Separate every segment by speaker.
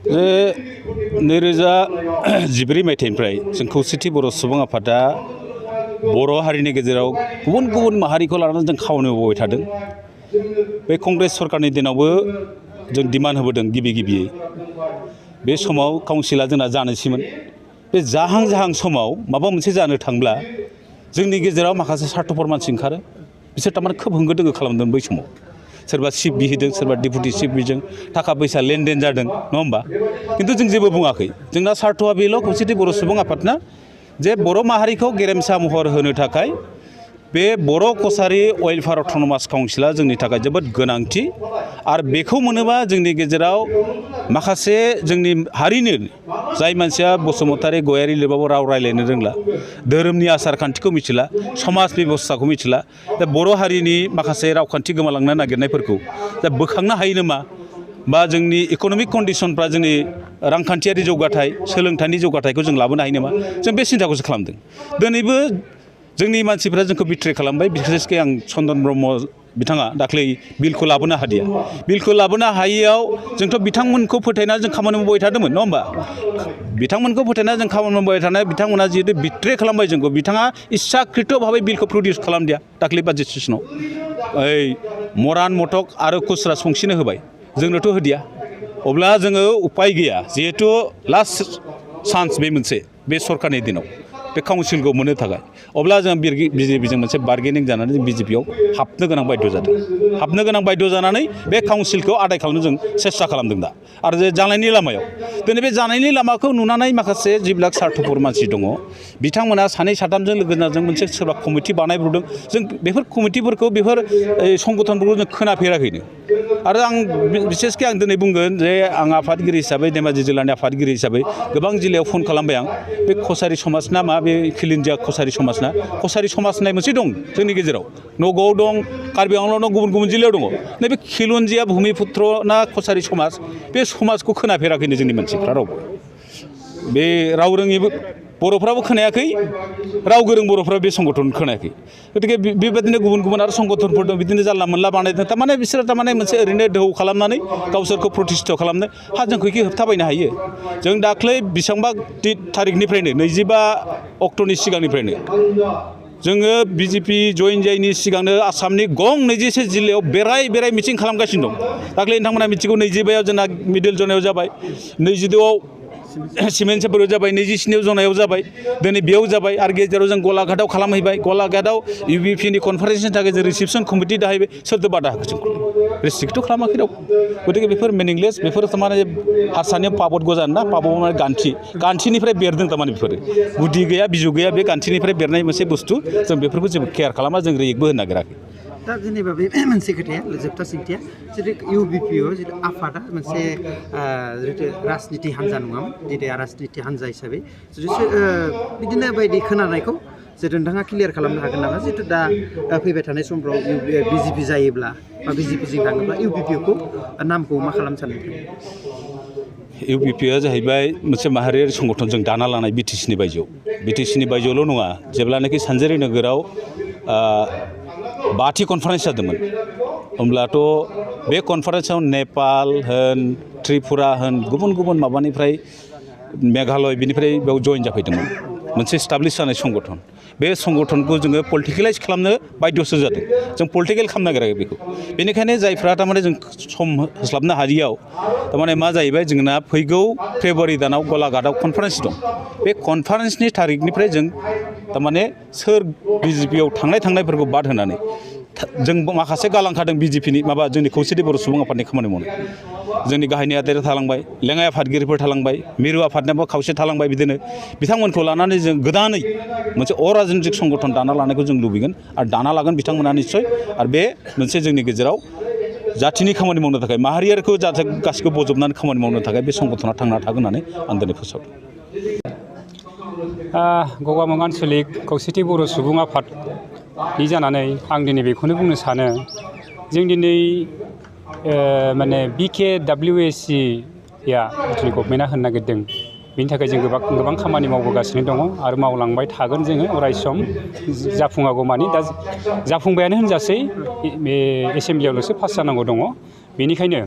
Speaker 1: जे 2014 मायथाइनिफ्राय जों खौसेथि बर' सुबुं आफादा बर' हारिनि गेजेराव गुबुन गुबुन माहारिखौ लानानै जों खामानि मावबाय थादों। बे कंग्रेस सरकारनि दिनावबो जों डिमान्ड होबोदों गिबियै। बे समाव काउन्सिला जोंना जानोसैमोन। बे जाहां समाव माबा मोनसे जानो थांब्ला जोंनि गेजेराव माखासे सार्थफोर मानसि ओंखारो। बिसोर थारमाने खोब होंगो दोंगो खालामदों बै समाव। सोरबा चिफ बिहैदों, सोरबा डिपुटि चिफ बिजों थाखा फैसा लेनदेन जादों, नङा होमबा? खिन्थु जों जेबो बुङाखै। जोंना सार्थआ बेल' खौसेथि बर' सुबुं आफादना जे बर' माहारिखौ गेरेमसा महर होनो थाखाय बे बर' कसारि वेलफेयार अट'नमास काउन्सिला जोंनि थाखाय जोबोद गोनांथि। आरो बेखौ मोनोबा जोंनि गेजेराव माखासे जोंनि हारिनो जाय मानसिया बसुमतारी गयारि लिरबाबो राव रायज्लायनो रोंला, धोरोमनि आसार खान्थिखौ मिथिला, समाज बेबस्थाखौ मिथिला, दा बर' हारिनि माखासे रावखान्थि गोमालांनो नागिरनायफोरखौ दा बोखांनो हायो नामा, बा जोंनि इक'नमिक कन्डिसनफ्रा जोंनि रांखान्थियारि जौगाथाय, सोलोंथाइनि जौगाथायखौ जों लाबोनो हायो नामा, जों बे सिन्थाखौसो खालामदों। दिनैबो जोंनि मानसिफ्रा जोंखौ बिट्रे खालामबाय। बिखेसके आं चन्दन ब्रह्म बिथाङा दाख्लै बिलखौ लाबोनो हादिया। बिलखौ लाबोनो हायैयाव जोंथ' बिथांमोनखौ फोथायनानै जों खामानि मावबाय थादोंमोन, नङा होमबा? बिथांमोनखौ फोथायनानै जों खामानि मावबाय थानाय बिथांमोना जिहेतु बिट्रे खालामबाय जोंखौ, बिथाङा इस्साकृत भाबै बिलखौ प्रडिउस खालामदिया दाख्लै बाजेट सेसनाव। ओइ मरान मटक आरो खुस्रा संसिनो होबाय, जोंनोथ' होदिया। अब्ला जोङो उपाय गैया, जिहेतु लास्ट चान्स बे मोनसे बे सरकारनि दिनाव बे काउन्सिलखौ मोननो थाखाय। अब्ला जों बिजेपिजों मोनसे बार्गेनिं जानानै जों बिजेपियाव हाबनो गोनां बायद' जादों। हाबनो गोनां बायद' जानानै बे काउन्सिलखौ आदाय खालामनो जों सेस्था खालामदों दा। आरो जे जानायनि लामायाव दिनै बे जानायनि लामाखौ नुनानै माखासे जिबिलाक सार्थफोर मानसि दङ, बिथांमोना सानै साथामजों लोगो नांनानै मोनसे सोरबा कमिटि बानायब्रबदों। जों बेफोर कमिटिफोरखौ, बेफोर संगठनफोरखौ जों खोनाफेराखैनो। आरो आं बिसेसके आं दिनै बुंगोन जे आं आफादगिरि हिसाबै, धेमाजि जिल्लानि आफादगिरि हिसाबै गोबां जिल्लायाव फन खालामबाय आं। बे कसारि समाज ना मा, बे खिल इन्डिया कसारि समाज ना, कसारि समाज होननाय मोनसे दं जोंनि गेजेराव। नगावआव दं, कार्बि आंलंआव दं, गुबुन गुबुन जिल्लायाव दङ। नैबे खिलन्जिया भुमिपुत्र ना कसारि समाज, बे समाजखौ खोनाफेराखैनो जोंनि मानसिफ्रा रावबो। बे राव रोङिबो बर'फ्राबो खोनायाखै, राव गोरों बर'फ्रा बे संगठन खोनायाखै। गतिके बेबायदिनो गुबुन गुबुन आरो संगठनफोर दं, बिदिनो जानला मोनला बानायदों। थारमाने बिसोरो थारमाने मोनसे ओरैनो दोहौ खालामनानै गावसोरखौ प्रतिष्ठा खालामनो, हा जोंखौ एखे होबथाबायनो हायो। जों दाख्लै बेसेबांबा थारिखनिफ्रायनो 25 अक्ट'नि सिगांनिफ्रायनो जोङो बिजेपि जइन जायैनि सिगांनो आसामनि गं 21 जिल्लायाव बेराय मिटिं खालामगासिनो दं। दाख्लै नोंथांमोना मिथिगौ 25आव जोंना मिडिल जनायाव जाबाय, 22आव सिमेन्ट सापरियाव जाबाय, 27आव जनायाव जाबाय, दिनै बेयाव जाबाय, आरो गेजेराव जों गलाघाटआव खालामहैबाय। गलाघाटआव इउबिपिनि कनफारेन्सनि थाखाय जों रिसिपसन कमिटि दाहैबाय। सोरदो बादा होखो जों? रिस्ट्रिक्टथ' खालामाखै राव। गतिके बेफोर मिनिंलेस, बेफोर थारमाने हारसानि पाबत गजान ना, पाबत माने गान्थिनिफ्राय बेरदों थारमाने बेफोरो। गुदि गैया, बिजौ गैया, बे गान्थिनिफ्राय बेरनाय मोनसे बुस्थु। जों बेफोरखौ जेबो केयार खालामा, जों रिएक्टबो होनो नागिराखै।
Speaker 2: दा जेनेबा बे मोनसे खोथाया, जोबथा सोंथिया, जितु इउबिपिअ जितु आफादा मोनसे जितु राजनिति हान्जा नङामोन, जितु राजनिति हान्जा हिसाबै जुदि बिदिनो बायदि खोनानायखौ जितु नोंथाङा क्लियार खालामनो हागोन नामा? जितु दा फैबाय थानाय समफ्राव बिजेपि जायोब्ला बा बिजेपिजों थाङोब्ला इउबिपिअखौ नामखौ मा खालामनो सानदों?
Speaker 1: इउबिपिआ जाहैबाय मोनसे माहारियारि संगठन जों दाना लानाय बिटिसिनि बायजोआव। बिटिसिनि बायजोआवल' नङा, जेब्लानाखि सानजारि नोगोराव 5थि कनफारेन्स जादोंमोन, होमब्लाथ' बे कनफारेन्सआव नेपाल होन, त्रिपुरा होन, गुबुन गुबुन माबानिफ्राय, मेघालय, बिनिफ्राय बेयाव जइन जाफैदोंमोन। मोनसे एस्टाब्लिश जानाय संगठन। बे संगठनखौ जोङो पलिटिकेलाइज खालामनो बायद'सो जादों। जों पलिटिकेल खालामनो नागिराखै बेखौ। बेनिखायनो जायफ्रा थारमाने जों सम होस्लाबनो हायियाव थारमाने मा जाहैबाय, जोंना फैगौ फेब्रुवारि दानाव गलाघाटआव कनफारेन्स दं। बे कनफारेन्सनि थारिखनिफ्राय जों थारमाने सोर बिजेपिआव थांनायफोरखौ बाद होनानै जों माखासे गालांखादों बिजेपिनि माबा जोंनि खौसेथि बर' सुबुं आफादनि खामानि मावनो। जोंनि गाहाय नेहाथारि थालांबाय, लेङाइ आफादगिरिफोर थालांबाय, मिरु आफादनियाबो खावसे थालांबाय। बिदिनो बिथांमोनखौ लानानै जों गोदानै मोनसे अराजनैतिक संगठन दाना लानायखौ जों लुबैगोन आरो दाना लागोन बिथांमोना निस्सय। आरो बे मोनसे जोंनि गेजेराव जाथिनि खामानि मावनो थाखाय, माहारियारिखौ जाहाथे गासिखौबो बजबनानै खामानि मावनो थाखाय बे संगठना थांना थागोन होननानै आं दिनै फोसावदों।
Speaker 3: गगामुग आन्सलिक खौसेथि बर' सुबुं आफादनि जानानै आं दिनै बेखौनो बुंनो सानो, जों दिनै माने BKWSCया जिथु गभर्नमेन्टआ होनो नागिरदों, बिनि थाखाय जों गोबां खामानि मावबोगासिनो दङ आरो मावलांबाय थागोन जोङो अरायसम जाफुङागौ मानि। दा जाफुंबायानो होनजासै, बे एसेमब्लियावल'सो पास जानांगौ दङ। बेनिखायनो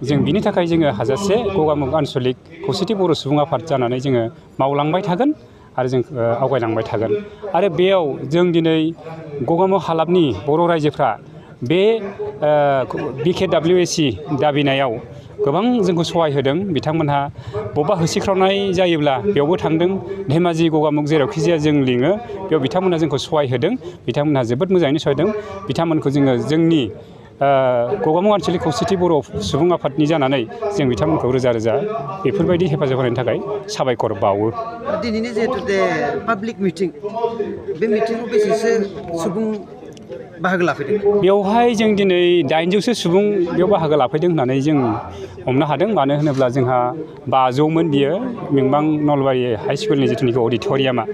Speaker 3: जों बिनि थाखाय जोङो हाजासे गगामुग आन्सलिक खौसेथि बर' सुबुं आफाद जानानै जोङो मावलांबाय थागोन आरो जों आवगायलांबाय थागोन आरो बेयाव जों दिनै गगामुग हालामनि बर' रायजोफ्रा बे BKWSC दाबिनायाव गोबां जोंखौ सहाय होदों बिथांमोनहा बबेबा होसिख्रावनाय जायोब्ला बेयावबो थांदों धेमाजि गगामुग जेरावखि जाया जों लिङो बेयाव बिथांमोनहा जोंखौ सहाय होदों बिथांमोनहा जोबोद मोजाङैनो सहाय होदों बिथांमोनखौ जोङो जोंनि गगामुग आन्सलिक खौसेथि बर' सुबुं आफादनि जानानै जों बिथांमोनखौ रोजा रोजा बेफोरबायदि हेफाजाब होनायनि थाखाय साबायखर बावो।
Speaker 2: दिनैनि जिहेतु दे पाब्लिक मिटिं बे मिटिङाव बेसेसो सुबुं बाहागो लाफैदों?
Speaker 3: बेवहाय जों दिनै 800सो सुबुं बेयाव बाहागो लाफैदों होननानै जों हमनो हादों मानो होनोब्ला जोंहा 500मोन बियो मिंबां नलबारि हाइ स्कुलनि जिथुनिखि अडिट'रियामा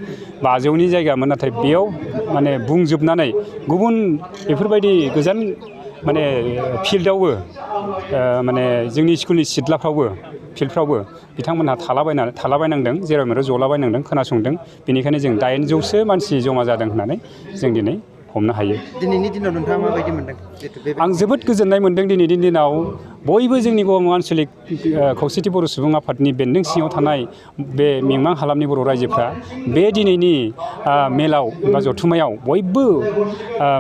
Speaker 3: 500नि जायगामोन नाथाय बेयाव माने बुंजोबनानै गुबुन बेफोरबायदि गोजान माने फिल्डआवबो माने जोंनि स्कुलनि सिथ्लाफ्रावबो फिल्डफ्रावबो बिथांमोनहा थालाबायनांदों जेराव मेराव जलाबायनांदों खोनासंदों बेनिखायनो जों 800सो मानसि जमा जादों होननानै जों दिनै हमनो हायो।
Speaker 2: दिनैनि दिनाव नोंथाङा माबायदि मोनदों?
Speaker 3: आं जोबोद गोजोननाय मोनदों दिनैनि दिनाव बयबो जोंनि गगामुग आन्सलिक खौसेथि बर' सुबुं आफादनि बेन्दों सिङाव थानाय बे मिमां हालामनि बर' रायजोफ्रा बे दिनैनि मेलाव बा जथुम्मायाव बयबो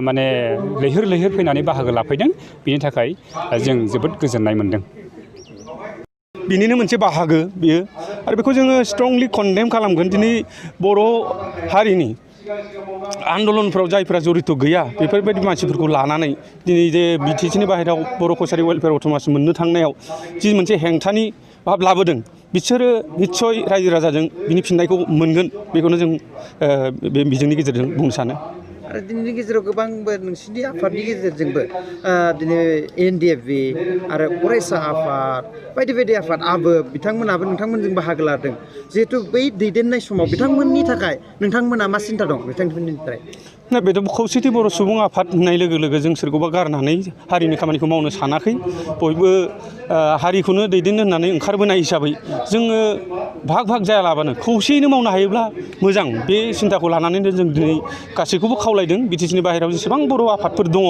Speaker 3: माने लैहोर लैहोर फैनानै बाहागो लाफैदों बिनि थाखाय जों जोबोद गोजोननाय मोनदों।
Speaker 4: बिनिनो मोनसे बाहागो बियो आरो बेखौ जोङो स्ट्रंलि कन्डेम खालामगोन दिनै बर' हारिनि आन्दलनफ्राव जायफ्रा जरित गैया बेफोरबायदि मानसिफोरखौ लानानै दिनै जे बिटिसिनि बाहेरायाव बर' कसारि वेलफेयार अट'नमास मोननो थांनायाव जि मोनसे हेंथानि भाब लाबोदों बिसोरो निस्सय रायजो राजाजों बिनि फिननायखौ मोनगोन बेखौनो जों बे बिजोंनि गेजेरजों बुंनो सानो।
Speaker 2: आरो दिनैनि गेजेराव गोबांबो नोंसिनि आफादनि गेजेरजोंबो दिनै NDFB आरो फरायसा आफाद बायदि बायदि आफाद बिथांमोनाबो नोंथांमोनजों बाहागो लादों जिहेथु बै दैदेननाय समाव बिथांमोननि थाखाय नोंथांमोना मा सिन्था दं बिथांमोननिफ्राय?
Speaker 4: ना बेथ' खौसेथि बर' सुबुं आफाद होननाय लोगो लोगो जों सोरखौबा गारनानै हारिनि खामानिखौ मावनो सानाखै बयबो हारिखौनो दैदेननो होननानै ओंखारबोनाय हिसाबै जोङो भाग भाग जायालाबानो खौसेयैनो मावनो हायोब्ला मोजां बे सिन्थाखौ लानानैनो जों दिनै गासैखौबो खावलायदों बिटिसिनि बाहेरायाव जेसेबां बर' आफादफोर दङ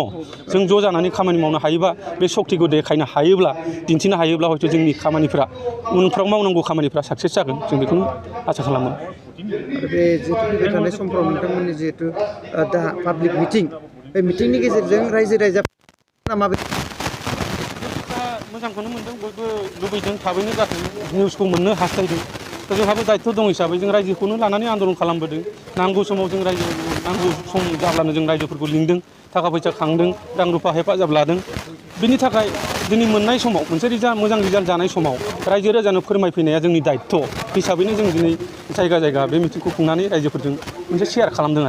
Speaker 4: जों ज' जानानै खामानि मावनो हायोबा बे सक्तिखौ देखायनो हायोब्ला दिन्थिनो हायोब्ला हयथ' जोंनि खामानिफ्रा उनफ्राव मावनांगौ खामानिफ्रा साक्सेस जागोन जों बेखौनो आसा खालामो।
Speaker 2: आरो बे जिहेतु फैबाय थानाय समफ्राव नोंथांमोननि जिहेतु दा पाब्लिक मिटिं बे मिटिंनि गेजेरजों रायजो राजाफोरा माबायदि?
Speaker 4: मोजांखौनो मोनदों बयबो लुबैदों थाबैनो जाथों निउसखौ मोननो हास्थायदों दा जोंहाबो दायथ' दं हिसाबै जों रायजोखौनो लानानै आन्दलन खालामबोदों नांगौ समाव जों नांगौ सम जाब्लानो जों रायजोफोरखौ लिंदों थाखा फैसा खांदों रां रुफा हेफाजाब लादों बिनि थाखाय दिनै मोननाय समाव मोनसे मोजां रिजाल्ट जानाय समाव रायजो राजानो फोरमायफैनाया जोंनि दायथ' हिसाबैनो जों दिनै जायगा जायगा बे मिटिंखौ खुंनानै रायजोफोरजों मोनसे शेयार खालामदों आरो